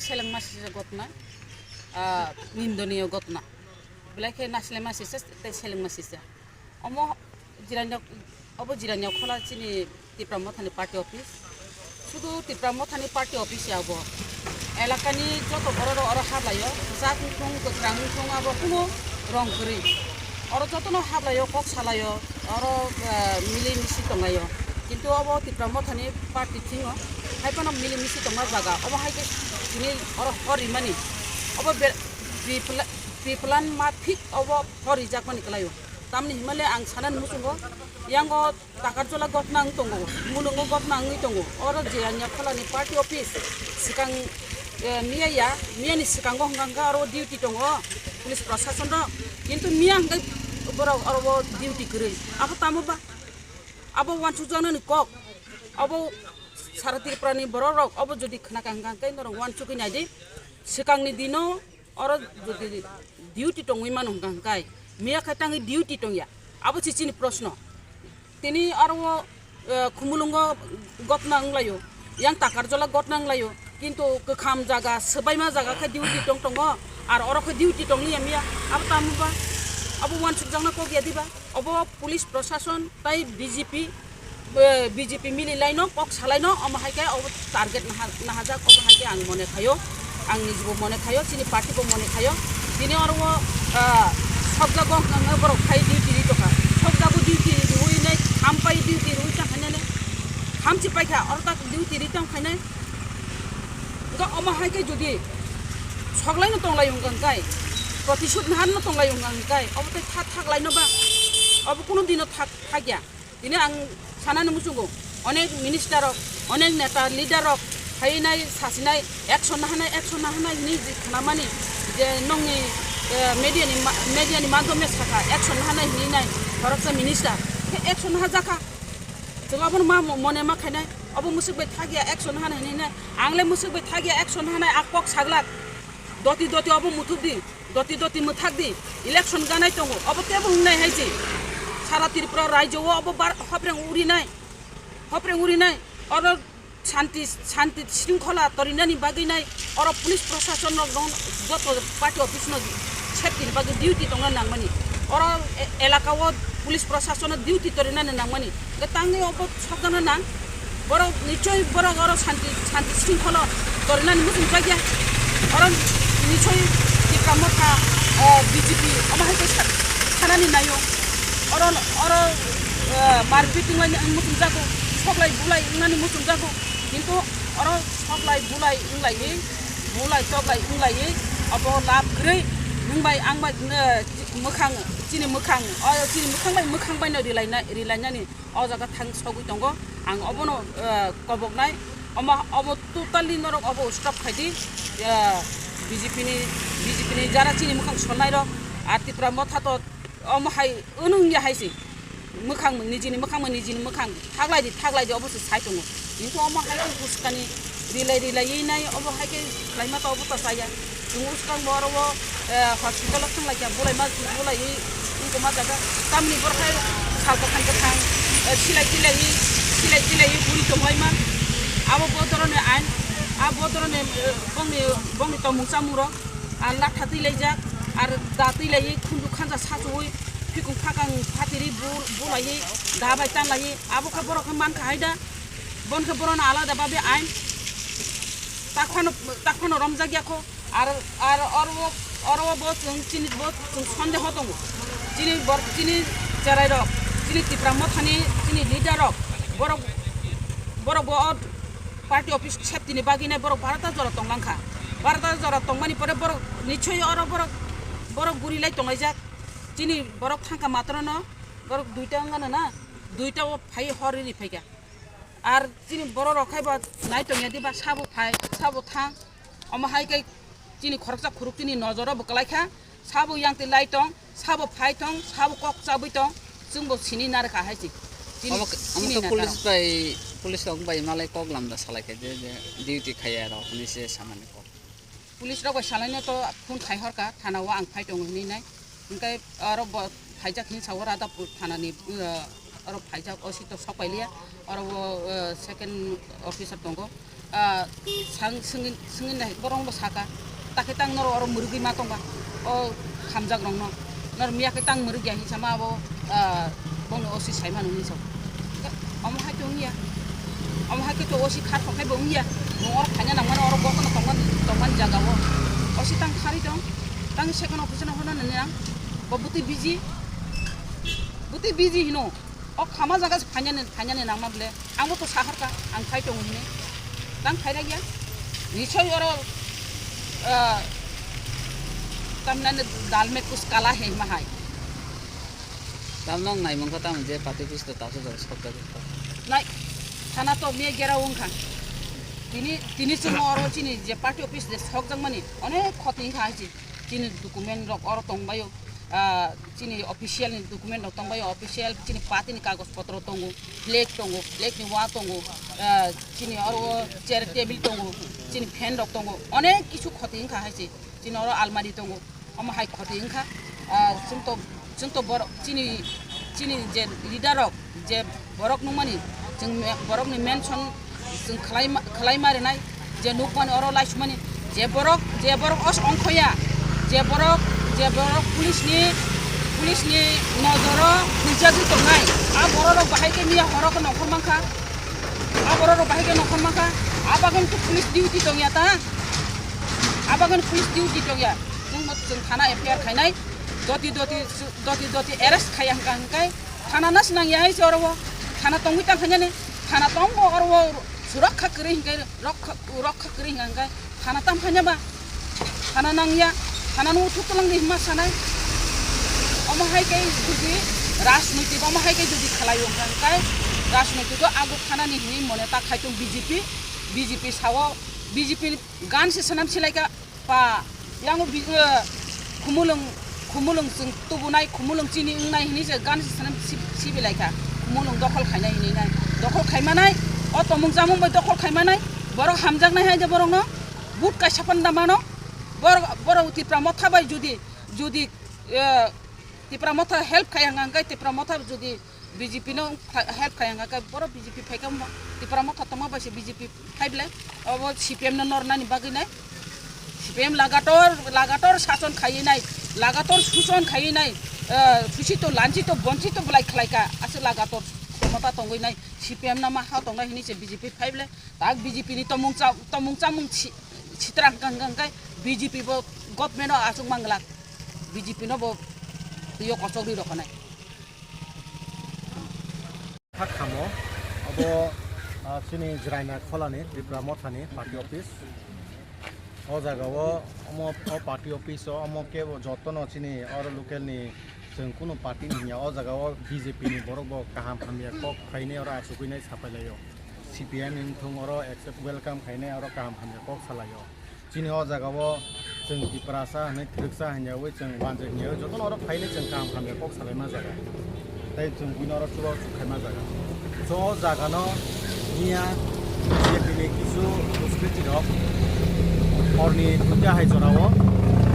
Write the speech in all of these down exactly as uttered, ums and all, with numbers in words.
Selengma sisa gotna, ah, nindoniyo gotna. Belai khe nasilema sisa tei selengma sisa. Omo jiranya, obo jiranya khola chini Tipra Mothani party office. Sudu Tipra Mothani party office ya obo. Elakani joto borok rok oro hablaio. Jak wngthung, kwkhrang wngthung, abo kuno rong kwrwi. Oro jotono hablaio, kok salaio, oro, eh, mili misi tonglaio. Kintu obo Tipra Mothani party thingo, hai phano mili misi tongma jaga. Obo hai khe tini oro hor rimani. Obo be-, pre-pla-, pre-plan ma thik obo hor rijakmani kwlaio. Tamni himale ang sanani muchungo, yango Takarjola gotna wng tongo, mulungo gotna wngwi tongo. Oro je anya phalani party office swkang, eh, miya ya, miyani swkango hwnkha hwnkha oro duty tongo police prosason rok. Kintu miya hwnkhe borok oro o duty kwrwi. Abo tamo ba? Abo uansukjaknani kok. Abo sara Tripurani borok rok obo jodi khwnakha hwnkha hwnkhe norok uansukwi naidi. Swkangni dino Oro jodi duty tongwi mano hwnkha hwnkhe, miya khe tangwi duty tongya? Abo se chini proshno. Tini aro o, eh, Khumulwngo gotna wnglaio, yang Takarjola gotna wnglaio, kintu kwkham jaga, swbaima jaga khe duty tong tongo, ar oro khe duty tongliya miya, abo tamo ba? Abo uansukjakna kok ya diba? Obo police prosason tai B J P, eh, B J P mili laino, kok salaino, omo hai khe obo target naha-, nahajak, obo hai khe ang mone khaio, ang nijibo mone khaio, chini party bo mone khaio. Tini oro o, ah, sokjago hwnka hwnka borok phai duty ri tongkha, sokjago duty riwi nai, hampai duty riwi tang khainai, hamchi paikha, oro tak duty ri tong khainai. Hwnkhe omo hai khe jodi soklaino tonglaio hwnkha hwnkhe, protisud naharno tonglaio hwnkha hwnkhe, obo tei tha-, thaklaino ba? Obo kunu dino thak-, thakya. Tini ang sanani muchungo, onek minister rok, onek neta leader rok phainai, sasinai, action nahanai, action nahanai hinwi je khnamani je nongni, eh, media ni ma-, media ni madhyome sakha, action nahanai hinwi nai khoroksa minister, khe action nahajakha. Chwng abono ma mo-, mone ma khainai, obo mwswk bai thakya action nahanai hinwi nai, ang le mwswk bai thakya action nahanai, a kok saglak. Doti doti obo muthubdi, doti doti mwthakdi, election ganai tongo, obo tebo wngnai hai se. Sara Tripura rajyo o obo bar-, hopreng urinai, hopreng urinai, oro shanti, shanti shringkhola torinani bagwi nai, oro police prosason rok dong, joto party office no safety ni bagwi duty tongna nangmani, oro e-, elaka o police prosason no duty torinani nangmani, hwnkhe tangwi obo sokjakna nang. Borok nichoi borok oro shanti, shanti shringkholo torinani muchungjakya. Oro nichoi Tipra Motha, eh, B J P omo hai khe sa-, sanani naio. Oro, oro, eh, marpit wnglaini muchungjago, soklai bulai wngnani muchungjago. Kintu oro soklai bulai wnglaini, bulai toklai wnglaini, obo lab kwrwi nwng bai ang bai, eh, mwkhang, chini mwkhang, o chini mwkhang bai mwkhang baino rilaina-, rilainani. O jaga thang sogwi tongo, ang obono, eh, koboknai, omo, obo totally norok obo stop khaidi, eh, B J P ni, B J P ni jara chini mwkhang solnai rok, ah, Tipra Motha to omo hai wngya hai se, mwkhang nijini mwkhang nijini mwkhang thaklaidi thaklaidi obo se sai tongo, kintu omo hai khe uskani. Rilai rilaiwi nai obo hai khe khlaima to obo to chaya. Chwng uskang bo oro o, eh, hospital o thang lai kha, bulai ma, bulaiwi wngkoma jaga. Tamni borok hai sal kwthang kwthang, eh, silai tilaiwi, silai tilaiwi buri tonglaima. Abo bodoroni ain, a bodoroni, eh, bongni, bongni tongmung chamung rok, ar latha twi laijak, ar da twi laiwi khunju khanja sachuwi, phikung phakang phatiri bu-, bulaiwi, da bai tanlaiwi, abo khe borok khe mankha hai da. Bon khe borokno alada babe ain tak phano, tak phano romjak ya kho. Ar, ar oro, oro bo chwng chini bo chwng sondeho tongo. Chini bor-, chini cherai rok, chini Tipra Mothani chini leader rok, borok, borok bo o party office safety ni bagwi nai borok barata jora tonglang kha. Barata jora tongmani pore borok nichoi oro borok, borok guri lai tonglaijak. Chini borok thangkha matrono borok duita wngano na, duita o phai hor ri phaikha. Ar chini borok rok khai ba nai tongya diba, sabo phai, sabo thang. Omo hai khe chini khoroksa khuruk chini nojoro bo kwlai kha. Sabo yang twi lai tong, sabo phai tong, sabo kok chabwi tong, chwng bo sini narwkha hai se. Chini, omo khe, omo chini khe neta police rok bai, police rok bai malai kok lamda salai khe je, je duty khaiya rok hinwi se samani kok. Police rok bai salaino to phone khai horkha, thana o ang phai tongo hinwi nai. Hwnkhe aro bo phaijak hinwi sao, Radhapur thanani, uh, aro phaijak, O C to sok pailiya, aro bo, uh, second officer tongo. ah, sang-, swngwi, swngwi nai, borok bo saka, "Takhe tang norok oro mwrwgwi ma tongba, o hamjak rokno, norok miya khe tang mwrwk ya," hinwi sama abo, ah, bongni O C saimano hinwi sa. Omo hai khe wngya, omo hai khe to O C khar koknai bo wngya, nwng oro phaina nangmani, oro bokono tongmani, tongmani jaga o O C tang kharwi tong, tang second officer no horna nini ang, bo bwtwi busy, bwtwi busy hino. O khama jaga se phainani, phainani nangma bole. Ang bo to sahorkha, ang phai tongo hinwi. Tang phai rwgya. Nisoi oro, ah, tamnani dal mein kuch kala hai ma hai. Tamno nai mangkha tamo je party office to taso jaga sok jaga. Nai, thana to me gera wngkha. Tini, tini chwng oro chini je party office je sok jakmani, onek khoti wngkha hai se. Chini document rok oro tongbaio. Ah, chini official ni document rok tongbaio, official chini party ni kagoj potro tongo, flag tongo, flag ni wa tongo, ah, chini oro chair table tongo, chini fan rok tongo, onek kisu khoti wngkha hai se, chini oro almari tongo, omo hai khoti wngkha. Ah, chwng to, chwng to borok chini, chini je leader rok, je borok nukmani, chwng me-, borokni mention chwng khlai ma-, khlai ma rinai, je nukmani oro laisumani, je borok, je borok os ongkhoya, je borok, je borok police ni, police ni nojoro huijagwi tongnai, a borok rok bahai khe miya horo khe nongkhor mankha, a borok rok bahai khe nongkhor mankha, a bagwi khe police duty tongya ta, a bagwi police duty tongya, chwng, chwng thana F I R khainai, doti doti, doti doti arrest khaiya hwnkha hwnkhe, thana nas nangya hai se oro o. Thana tongwi tang khainani. Thana tongbo oro o surakha kwrwi hinkhe rokha, rokha kwrwi hwnkha hwnkhe thana tam khaina ba? Thana nangya. Thana no uthuk twlang di hwnma sanai. Omo hai khe jodi rajnoitik, omo hai khe jodi khlai wngkha hwnkhe rajnoitik o ago thanani hinwi mone ta khai tong B J P, B J P sao, B J P gan se swnam silaikha. Pa, yango bi-, eh, khumulwng, khumulwng chwng tubunai, khumulwng chini wngnai hinwi se gan se sanam si-, sibilai kha. Khumulwng dokhol khainai hinwi nai. Dokhol khaimanai, o tomung chamung bai dokhol khaimanai, borok hamjaknai hai je borokno vote kaisa phan da mano. Borok, borok Tipra Motha bai judi, judi, eh, Tipra Motha help khai hwnkha hwnkhe Tipra Motha judi B J P no kha-, help khai hwnkha khe borok B J P phai khe mo-, Tipra Motha tongma bai se B J P phai ble. Obo C P M no nornani bagwi nai. C P M lagator, lagator sason khaiwi nai, lagator suson khaiwi nai, eh, susi to lanchi to bonchi to belai khlai kha. Ase lagator khomota tongwi nai C P M no ma ha tongnai hinwi se B J P phai ble. Tak B J P ni tomung cha-, tomung chamung si-, sitra hwnkha hwnkha hwnkhe B J P bo government o achuk manglak. B J P no bo twiyo kochok ri rokhanai. Kha khamo, abo, ah, chini Jraina Kholani Tipra Mothani party office. O jaga o omo, o party office o omo kebo jotono chini oro local ni chwng kunu party ni hinya. O jaga o B J P ni borok bo kaham hamya kok khainai oro achugwi nai sapai lai o. C P M ni wngthung oro accept welcome khainai oro kaham hamya kok salai o. Chini o jaga o chwng Tiprasa hinwi thwrwksa hinyawi chwng manjak hinyawi jotono oro phainwi chwng kaham hamya kok salaima jaga. Tei chwng buino oro chubachu khaima jaga. So o jaga no miya B J P ni kisu duskriti rok horni duita hai jora o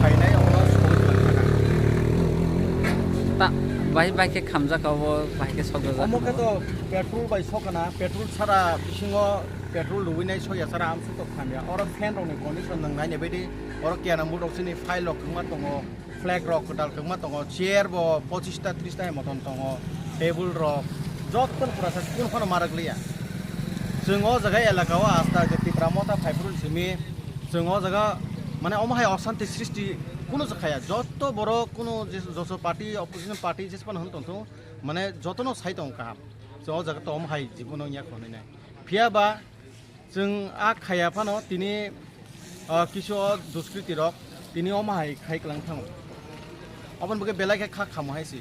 phainai oro sogwi tongkha. Ta, bahai bahai khe khamjak abo, bahai khe sokjak. Omo khe to petrol bai sokana, petrol sara bisingo petrol rwinai soya sara amsuk tok khamya. Oro fan rokni condition nwng naina baidi, oro kena murok chini file rok kwbangma tongo, flag rok kwtal kwbangma tongo, chair bo pochista trista hai moton tongo, table rok joto pura sa chikon phano ma rwkliya. Chwng o jaga elaka o asta je Tipra Motha phaiphuru simi chwng o jaga mane omo hai osanti srishti kunu jakhaya. Joto borok kunu je joso party, opposition party jesphano hwn tongthung, mane jotono sai tongo kaham. Chwng o jaga to omo hai jibono wngya khonwi nai. Phiya ba chwng a khaya phano tini, ah, kisu o duskriti rok tini omo hai khai kwlang thango. Oboni bagwi belai khe kha khamo hai se.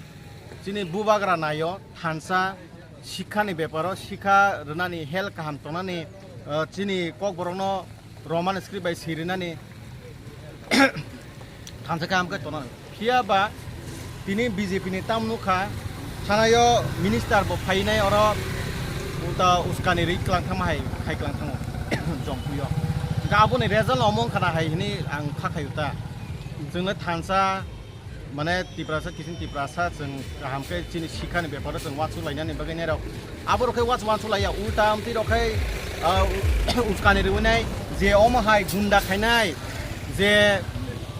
Chini bubagra naio thansa sikha ni beparo, sikha rwnani, health kaham tongnani, ah, chini kokborokno Roman script bai swi rwnani thansa kaham khe tongnani. Phiya ba tini B J P ni tam nukha, thanaio minister bo phainai oro uta uskani ri kwlang thangma hai khai kwlang thango Jompuio. Hwnkhe aboni result omo wngkha na hai hinwi ang kha khaio ta. Chwngno thansa Mane Tiprasa kisin Tiprasa chwng kaham khe chini sikhani beparo chwng uansuk lainani bagwi nairok. Aborok khe uansuk uansuk laiya, ulta amtwi rok khe, ah, uskani rwinai je omo hai gunda khainai, je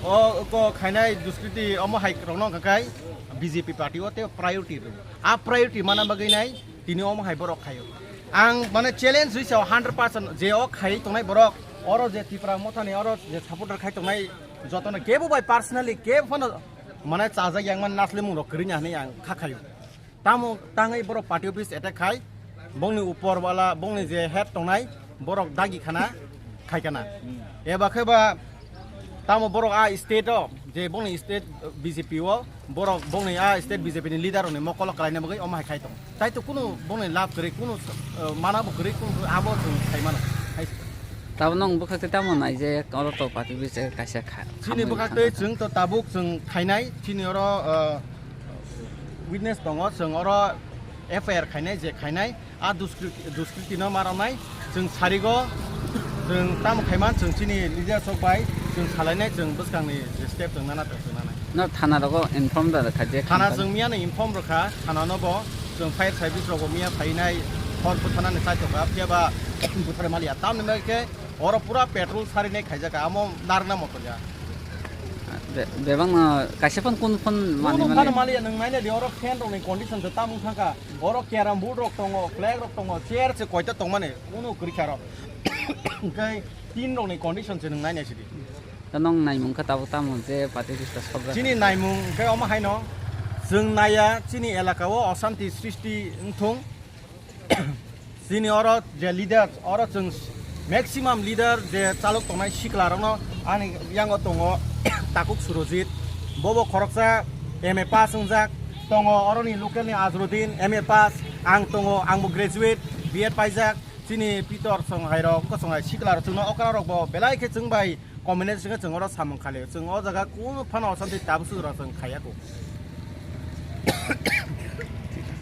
o ko khainai duskriti omo hai rokno hwnkha khe B J P party o tei priority rw. A priority mana bagwi nai tini omo hai borok khaio. Ang mane challenge rwi sao hundred percent je o khai tongnai borok, oro je Tipra Mothani oro je supporter khai tongnai jotono kebo bai personally kebo phano mane chajak yang man nasle mung rok kwrwini hinwi ang kha khaio. Tamo tangwi borok party office attack khai, bongni upor wala, bongni je head tongnai, borok dagi khana, khai kana. Eba khe ba tamo borok a state o, je bongni state B J P o, borok bongni a state B J P ni leader rokni mokolo kwlaina bagwi omo hai khai tong. Tai to kunu bongni lab kwrwi, kunu, eh, mana bo kwrwi, kunu abo chwng khai mano. Hai. Tabo nwng bwkhak tei tamo nai je oro to party office kaisa kha. Chini khamwi bwkhak thangkha. Tei chwng to tabuk chwng khainai, chini oro, eh, witness tongo, chwng oro F I R khainai, je khainai, a duskri-, duskriti no ma rwnai, chwng sarigo, chwng tamo khaiman, chwng chini leader sok bai, chwng salainai, chwng bwskangni je step chwng nana, chwng nanai. No thana rogo inform da kha je thana khampai. Chwng miyano inform rwkha, thana no bo, chwng fire service rogo miya phainai, hor buthanani chaitokha, phiya ba buthar maliya, tamni bagwi khe oro pura petrol sarinai khaijak, amo narwkna motor ya. Be-, bebak no kaisa phone kun phone mani Kuno mani. Phano maliya, nwng naina di oro fan rokni condition se tamung thangkha. Oro carrom board rok tongo, flag rok tongo, chair se koita tongmani, kuno kwrwi kha ro. Hwnkhe tin rokni condition se nwng naina sidi. Da nwng naimung kha tabuk tamo je party office ta sobjak. Chini naimung hwnkhe omo haino, chwng naiya chini elaka o osanti srishti wngthung. Chini oro je leader, oro chwng maximum leader je chalok tongnai sikla rokno ani yango tongo Takhuk Surojit, bobo khoroksa M A pass wngjak, tongo oroni local ni Azrudin M A pass, ang tongo, angbo graduate B Ed paijak, chini Pitor songhai rok, wngkha songhai sikla rok chwngno okra rok bo belai khe chwng bai combination khe chwng oro samung khalio, chwng o jaga kunu phano osanti tabuk sujura chwng khaiya kho.